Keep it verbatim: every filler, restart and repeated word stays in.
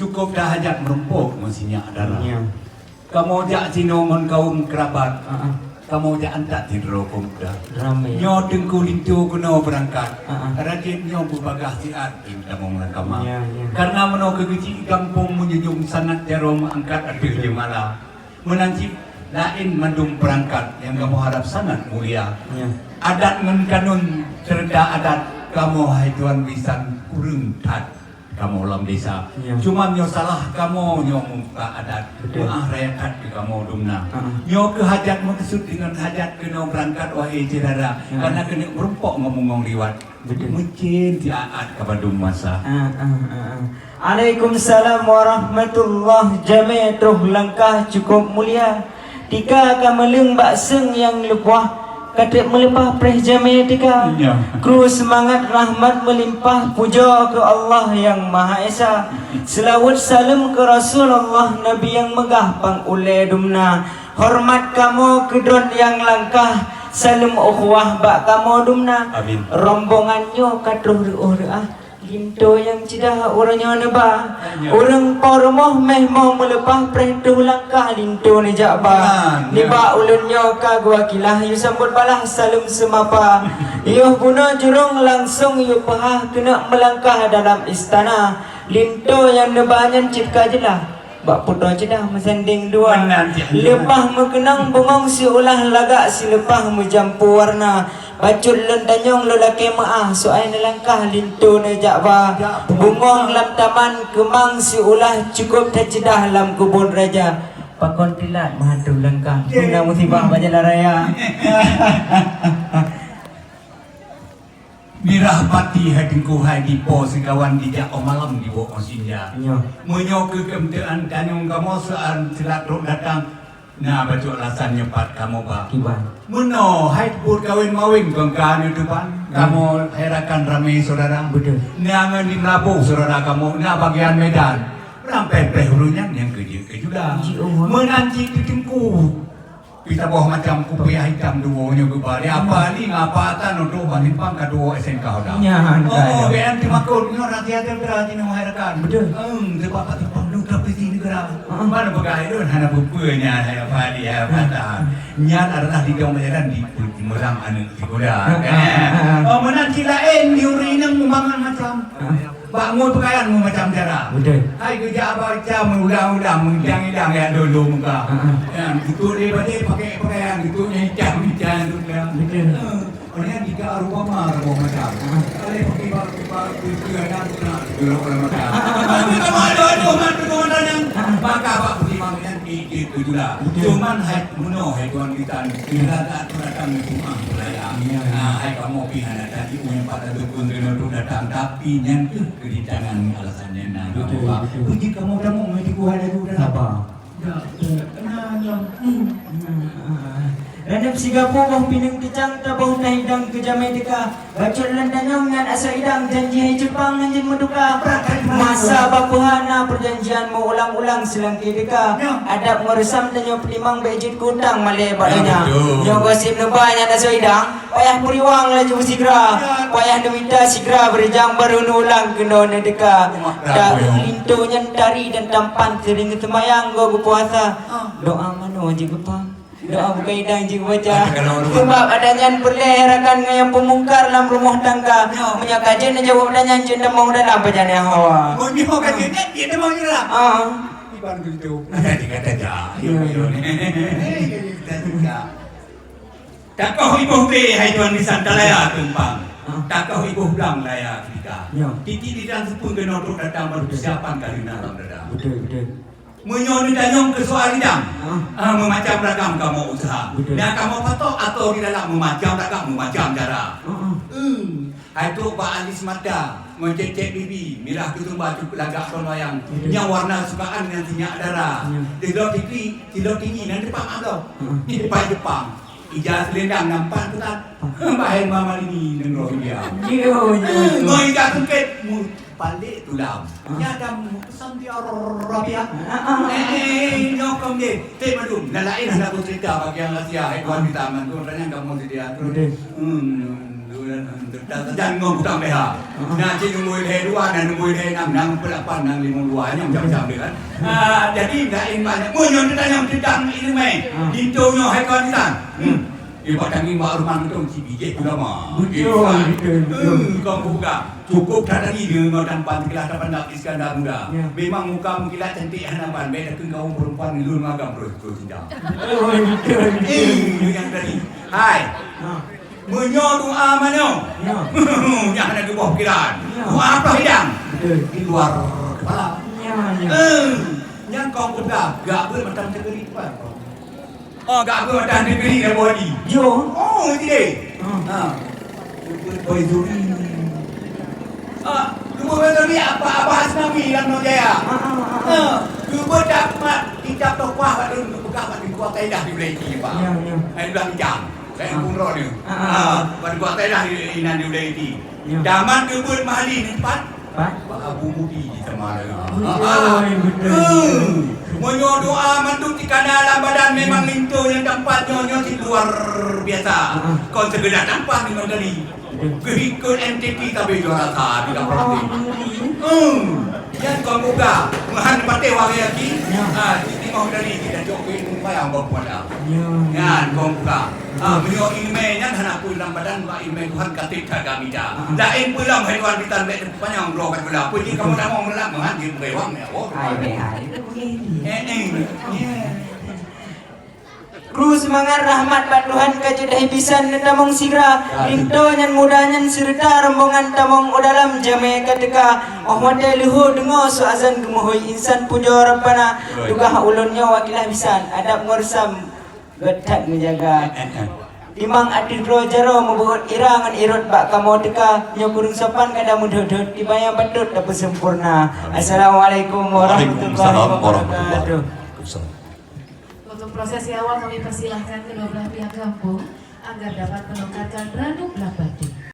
Cukup dah hajat meurumpok ngon sinyak dara. Ya. Kamoe jak sinoe ngon kawöm keurabat. Ah, ah. Kamoe jak antat sidroe pemuda. Ramé. Nyoe Teungku Linto keunoe beurangkat. Ah, ah. Rajin nyoe beubagaih siat di tamong lam kama. Ya, ya. Karena meunoe keu geuchik gampông meunjunjung sangat jaroe meuangkat ateueh jeumala. Meunan cit laén mandum peurangkat nyang kamoe harab sangat mulia. Ya. Adat ngon kanun seureuta adat kamoe hai tuan bisan kureueng that kamoe lam desa. Ya. Cuma nyoe salah kamoe nyoe muka adat. Betul. Meu'ah raya that keu kamoe dumna. Ha. Nyoe keuh hajat meukeusut deungon hajat keunoe beurangkat wahé syedara. Ya. Karena keuneuk meurumpok ngon bungong liwat. Betul. Meucen siat ka bandum masa. Ah, ah, ah, ah. Alaikumsalam warahmatullah. Jamé troh langkah cukup mulia. Tika ka meuleueng bak seung nyang leupah, ka trép meuleupah preh jamé tika. Ya. Kru seumangat rahmat meulimpah, pujoe keu Allah Nyang Maha Esa. Seulaweuet saleuem keu Rasulullah, Nabi nyang meugah pang ulée dumna. Horeumat kamoe keu droen nyang langkah, saleuem ukhuwah bak kamoe dumna. Amin. Rombongan nyoe ka troh reuôh reuah, linto nyang ceudah uroe nyoe neuba. Ya. Ureuëng po rumoh méh mo meuleupah preh troh langkah linto neujak ba. Amin. Nibak ulôn nyoe ka geuwakilah, yue sambot balaih saleuem seumapa. Yoh bunoe jurông langsong yue peuhah keuneuk meulangkah dalam istana. Linto nyang neuba nyan cit ka jeulaih. Bak putroe ceudah meusandéng dua. Meunan cit. Leupah meukeunong bungong siulah lagak sileupah meujampu warna. Bacut lôn tanyong lôn lakée meu'ah, soai neulangkah linto neujak ba. Jak ba. Bungong lam taman keumang siulah cukup that ceudah lam keubon raja. Pakon tilat meuhantu langkah. Ye. Guna musibah bak jalan raya. Mirah pati hai Teungku hai dipo sikawan dijak óh malam diwoe óh sinja. Nyoe. Meunyoe keu keumteuan tanyong kamoe seuan silat rot datang, na bacut alasan nyoe pat kamoe ba. Kiban. Meunoe hai buet kawén mawén kon ka neutupan. Hmm. Kamoe hai rakan ramé syedara. Betul. Na ngon di Meulaboh syedara kamoe, na bagian Medan. Rampéh-péh ureuëng nyan nyang keujeuet keu Yuda. Ji, oh. Meunan cit Teungku. Pih saboh macam kupiah itam duo nyoe geuba. Di apa ni ngapa tan untuk bak simpang ka duo S M K hoda. Nyan, oh, kan. G M teumakot nyoe rahasia teuntara jinoe hai rakan. Betul. Em, sebab bak simpang tu tapi di negara. Heeh. Mana peugah itu hana peue-peue nyan hai apa di hai apa tan. Nyan adalah di dong jalan di, di meurang aneuk sikuda. Heeh, kan? Heeh. Oh, meunan cit laén di ureuëng inong meumangat macam. Heeh. Bak ngon peukayan ngon macam cara. Betul. Hai geujak baca meuulang-ulang, meudang-idang ya dulu muka. Ha, ha. Ya, tutup dia batik pakai pakaian, tutupnya hitam, hitam tu dah. Betul. Ha. Orang yang tiga rupa mah rupa macam. Ha. Kalau pakai bak bak tu ada nak gelok macam. Ha, ha, ha. Tapi sama ada tu mah tu komandan yang baka bak pertimbangan itu tu juga. Betul. Cuman hai meunoe hai tuan kita ni, kita tak datang di rumah beraya. Ya. Ha, hai kamu pihak nak tadi punya pada dukun kena tu datang, tapi nyan tu Keurintangan alasan nyang na. Betul, betul. Puji kamoe tamong ngon jikuh hai lagu dah. Saba. Dah, dah. Kena nyang, hmm. Ranub sigapu boh pineung keucang taboh na idang keu jamé teuka. Bacut lôn tanyong nyan asoe idang janji hai cupang ngon jeuet meutuka. Masa bak peuha na peujanjian meuulang-ulang seulangké teuka. Ya. Adab ngon reusam tanyoe peutimang bék jeuet keu utang malée bak donya. Ya, betul. Nyoe gosip neuba nyan asoe idang. Payah meuriwang laju sigra, payah neumita sigra beurijang barô neulang keunoe neudeuka. Taeu linto nyan tari dan tampan seuring seumayang goe geupuasa. Doa manoe jigeupang, doa bukai idang jigeubaca. Sebab adat nyan peureulée rakan ngon nyang peumungkar lam rumoh tangga. Meunyoe ka jeuet neujaweueb adat nyan jeuet tamong dalam pajan nyang hawa. Meunyoe ka jeuet, jeuet tamong dalam. Ah. Iban geujok. Ada tiga saja. Yo, yo. Takoh iboh bée hai tuan bisan talaya tumpang. Takoh iboh blang laya keudika. Ya. Titik di dalam seupung keunoe trok datang baru persiapan kali na lam dada. Betul, betul. Meunyoe neutanyong keu soal idang, ah, meumacam ragam kamoe useuha. Betul. Na kamoe patok atau di dalam meumacam ragam meumacam cara. Heeh. Hmm. Hai trok bak alis mata, ngon cék-cék bibi, mirah keutumba cukôp lagak kon wayang. Betul. Nyang warna sukaan ngon sinyak dara. Ya. Di Lhokseumawe, di Lhokseumawe nan teupang abloh. Heeh. Di depan Jepang. Ija seulendang nampak keutat. Bahai Mama Lini nanggroe India. Yo, yo, yo. Ngon ija sungkét, mu palék tulam. Ah. Nya dam keusam di Arabia. Ah, ah, ah. Eh, eh, nyoe kong deh. Teh madum, na laén hana beucerita bagian rahsia. Hai tuan kita mantu, tanya kamu sedia. Betul. Hmm, lu Dan sajan ngon utang leha. Heeh. Na cit nombor lhèe dua, na nombor lhèe enam, na nombor lapan, na limong dua, nyan macam-macam dia kan. Ah, jadi, laén banyak. Meunyoe teuntang nyang teuntang ileumèe, Ah. linto nyoe hai kawan kita. Hmm. Ibarat tangieng bak rumoh mantong cit bijéh ulama. Betul, Ibarat. betul, betul. Eh, kong kupeugah. Cukup that tadi deungon tampan teukelah tapandang Iskandar Muda. Ya. Memang muka meukilat cantik hana ban, bèk takheun kaum perempuan ngon lôn magam terus, terus sidang. Betul, betul, betul. Eh, nyang tadi. Hai. Ha. Meunyoe doa manoe, Ya. nyan hana geuboh pikiran. Ya. Doa apa hidang? Betul. Di luar kepala. Ya, ya. Eh, nyan kong peugah, gak beuet mantong teukeuri kepala. Oh, gak beuet mantong teukeuri dah boh haji. Yo. Oh, ngerti deh. Hmm. Ha. Geubeut boy Zuri. Ah, geubeut boy Zuri apa, apa Asnawi lam Nong Jaya? Ah, ah, ah, ah. Ha. Geubeut dak mat kitab tokoh bak lôn geupeugah bak dikuasai dah di Belenti, Pak. Ya, ya. Hai, udah kencang. Saya Ah. pun roh dia. Ah, ah, Ah, ah. Pada buat saya dah di, di, di, di, di. Ya. Daman geubeut mahali ni, Pak. Pak? Pak Abu Mudi di Samarang. Betul, Ah. betul, Hmm. betul. Meunyoe doa mandum dikana lam badan memang linto nyang tampan nyoe, nyoe cit luar biasa. Ah. Kon sekedar tampan memang tadi. Betul. Geuhikot N T T tapi juara sa di kapal Ah, tadi. Hmm. Nyan kong buka. Meuhan patéh wagai aki. Ya. Ah, di timoh tadi kita cok ke ilmu bayang bak kuada. Ya. Nyan kong buka. Ah, meunyoe ileumèe nyan hana peue lam badan, bak ileumèe Tuhan ka teuka mita. Ah. Laén peue lam hai Tuhan kita bèk teupanyang droe ka gula. Peue jih kamoe tamong lam, meuhan jih meuwang ya, oh. Hai, hai, hai. Itu begini. Eh, eh. Ya. Kru seumangat rahmat bak Tuhan ka jeuet hai bisan neutamong sigra. Linto nyan muda nyan seureuta rombongan tamong u dalam jamèe ka teuka. Óh watèe leuhô deungoe su azan geumeuhôi insan pujoe Rabbana. Tugaih ulôn nyoe wakilah bisan, adab ngon reusam Geuh that meujaga. Timang ateueh droe jaroe meubeuet ira ngon irot bak kamoe teuka, nyoe kureueng sopan gata meudhot-dhot, tiba nyang patôt tapeusempurna. Assalamualaikum warahmatullahi Waalaikumsalam warahmatullahi wabarakatuh. Wabarakatuh. Untuk prosesi awal kami persilahkan kedua belah pihak kampung agar dapat menukatkan randuk belah batin.